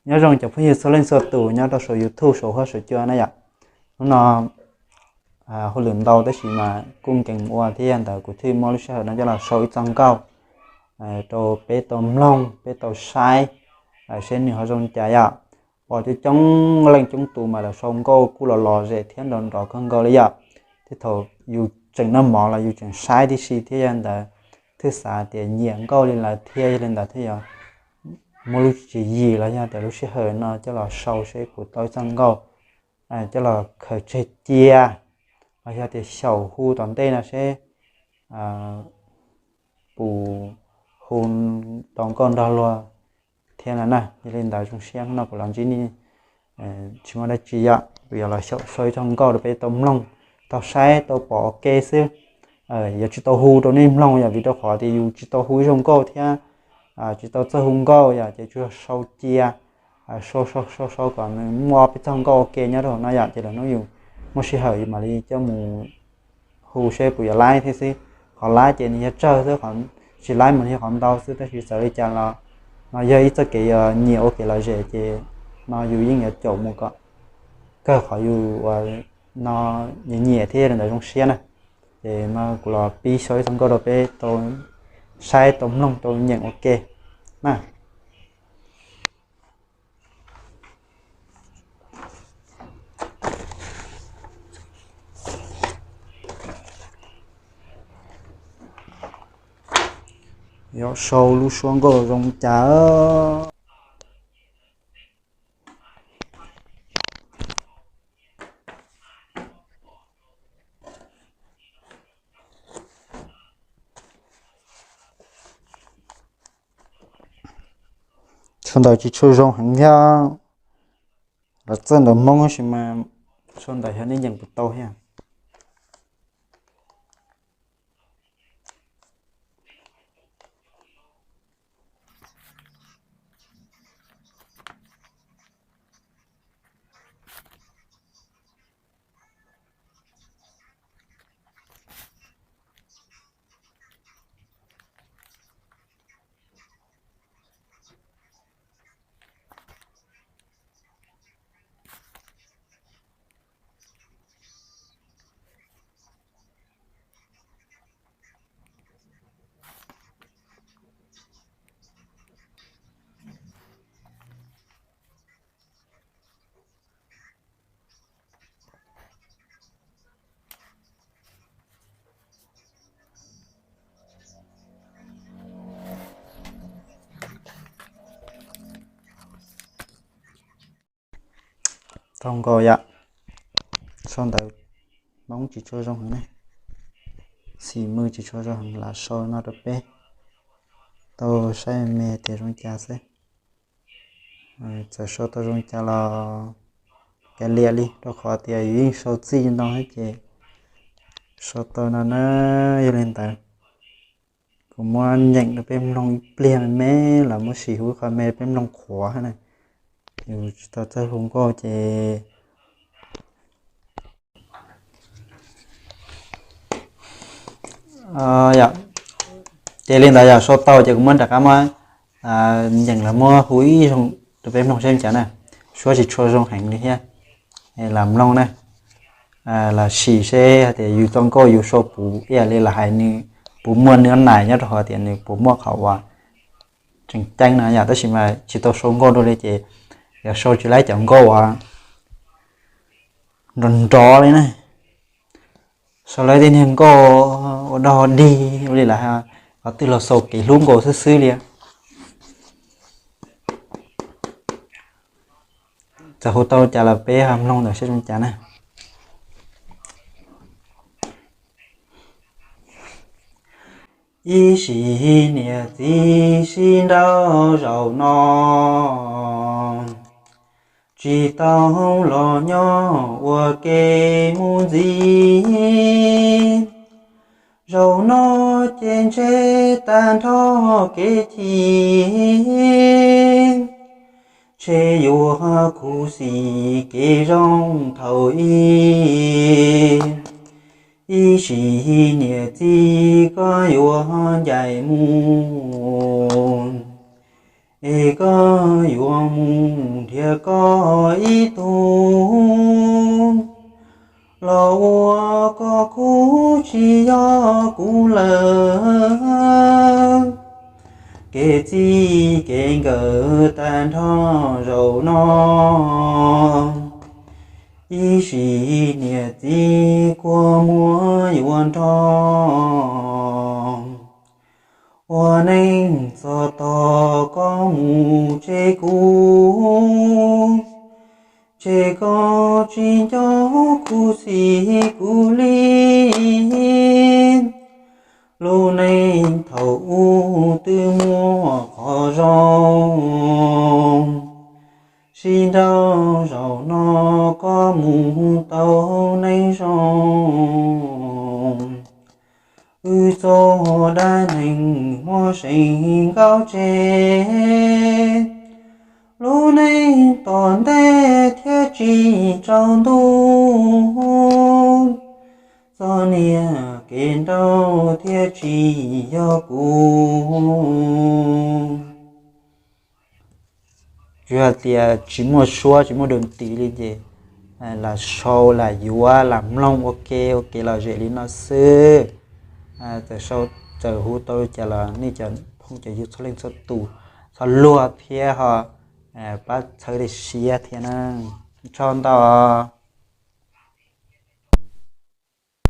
Nyob zoo cov phooj ywg txhua leej txhua tus nyob rau saum YouTube saum huab saum cua na yom. Hnub no hauj lwm ntau tab sis mas kuj nkees ua thiab, yog ntawd kuv thiaj muab lub sij hawm no coj los sau ib txoj nkauj rau peb tau mloog peb tau saib seb nws ho zoo cas yom. Pom coob coob leej coob tus mas lawv sau nkauj kuj los lom zem thiab nrov nrov kawg nkaus li yom. Thiab thaum yus tseem noj mov los yus tseem saib tib si thiab, yog ntawd thiaj xav tias nyiam nkauj li lawv thiab, yog li ntawd thiaj yuav muaj lub tswv yim los yog tias lub sij hawm no coj los sau seb puas tau ib txoj nkauj coj los khaws tseg cia, los yog tias xyaum hu tom ntej no seb puas hu tau nkauj nrog luag thiab no na. Yog li ntawd zoo siab hnub no kuv los ntsib nej tsis muaj dab tsi yom, kuv yuav los xyaum sau ib txoj nkauj rau peb tau mloog tau saib tau pom ua ke xwb. Yuav tsis tau hu rau nej mloog yom, vim rau qhov tias yus tsis tau hu ib zaug nkauj thiab tsis tau txawj hu nkauj yom, ces tsuas sau cia sau sau sau sau kom nws muaj peb txoj nkauj ua ke nyob rau hauv no yom, ces lwm hnub yus muaj sij hawm yus mam li coj mus hu seb puas yuav laib thiab xwb. Qhov laib ces nws yog tsawg xwb, qhov tsis laib mas yog qhov ntau xwb, tab sis txawm li cas los no yog ib txoj kev nyiam ua kev lom zem, ces no yus yeej yuav caum mus kom kawg qhov yus ua no nyiam nyiam thiab li ntawd zoo siab na. Ces no kuv los pib sau ib txoj nkauj rau peb tau saib tau mloog tau nyeem ua ke na. Yuav sau lub suab nkauj zoo cas. Sau ntawv tsis tshua zoo heev thiab, los txawj ntawv Hmoob tab sis mas sau ntawv xyov nej nyeem puas tau thiab. Tau nkaus yom, sau ntawv Hmoob tsis tshua zoo heev ne, xim mws tsis tshua zoo heev, lam sau no rau peb tau saib me me tias zoo cas xwb. Txawm sau tau zoo cas los kav liam li, rau qhov tias yus yeej sau txij ntau thiab ces sau tau no na. Yog li ntawd kuv muab nyeem rau peb mloog ib pliag me me los muab sim hu qhov me peb mloog qhuav na, yus tsis tau txawj hu nkauj ces ces li ntawd yog sau tau ces kuv muab rov qab muab nyeem los muab hu ib zaug rau peb mloog seb cas na. Suab tsis tshua zoo heev li thiab, lam mloog na, lam sim seb hais tias yus txoj nkauj yus sau puas ib yam li lam hais nws puas muaj nws nais nyob rau hauv tias nws puas muaj qhov uas tseem ceeb no yom. Tab sis mas tsis tau sau nkauj dua li ces yog sau tsis laib cov nkauj uas nrov nrov li na, sau laib tej niag nkauj ua dog dig ua li lawm, qhov twg los xaus kev hlub nkaus xwb xwb li. Txawm hu tau cas los peb ho mloog ntawm seb zoo cas na. Ib sim niam txiv sib nrauj zaum no, tsis tau los nyob ua ke mus ntxiv. Zaum no ces ntshe tag nrho kev chim, ntshe yuav khuv xim kev zoo thaum ub. Ib sim niam txiv koj yuav ncaim mus, Es koj yuav mus nrhiav koj ib tug los ua koj khub tsis yog kuv lawm. Kev txij kev nkawm tag nrho zaum no, ib sim niam txiv kua muag yuav nrog. Ua neej txog tog koj mus tseg kuv, tseg koj tsis nco kuv txiv kuv li. Lub neej thaum ub twb muaj qhov zoo, sib nrauj zaum no koj mus tau neej zoo. Wb txoj dab neeg muaj seem nkaus tseg, lub neej tom ntej thiaj tsis tsaus ntuj. Txoj niag kev nrauj thiaj tsis yog kuv. Tsuas hais tias tsis muaj suab tsis muaj dua ntiv li ces lam sau lam yuav lam mloog ua ke ua kev lom zem li no xwb. Txawm sau txawm hu tau li cas los nej cov phooj cov ywg txhua leej txhua tus txhob luag thiab ho pab txhawb tej siab thiab na. Tsaug ntau.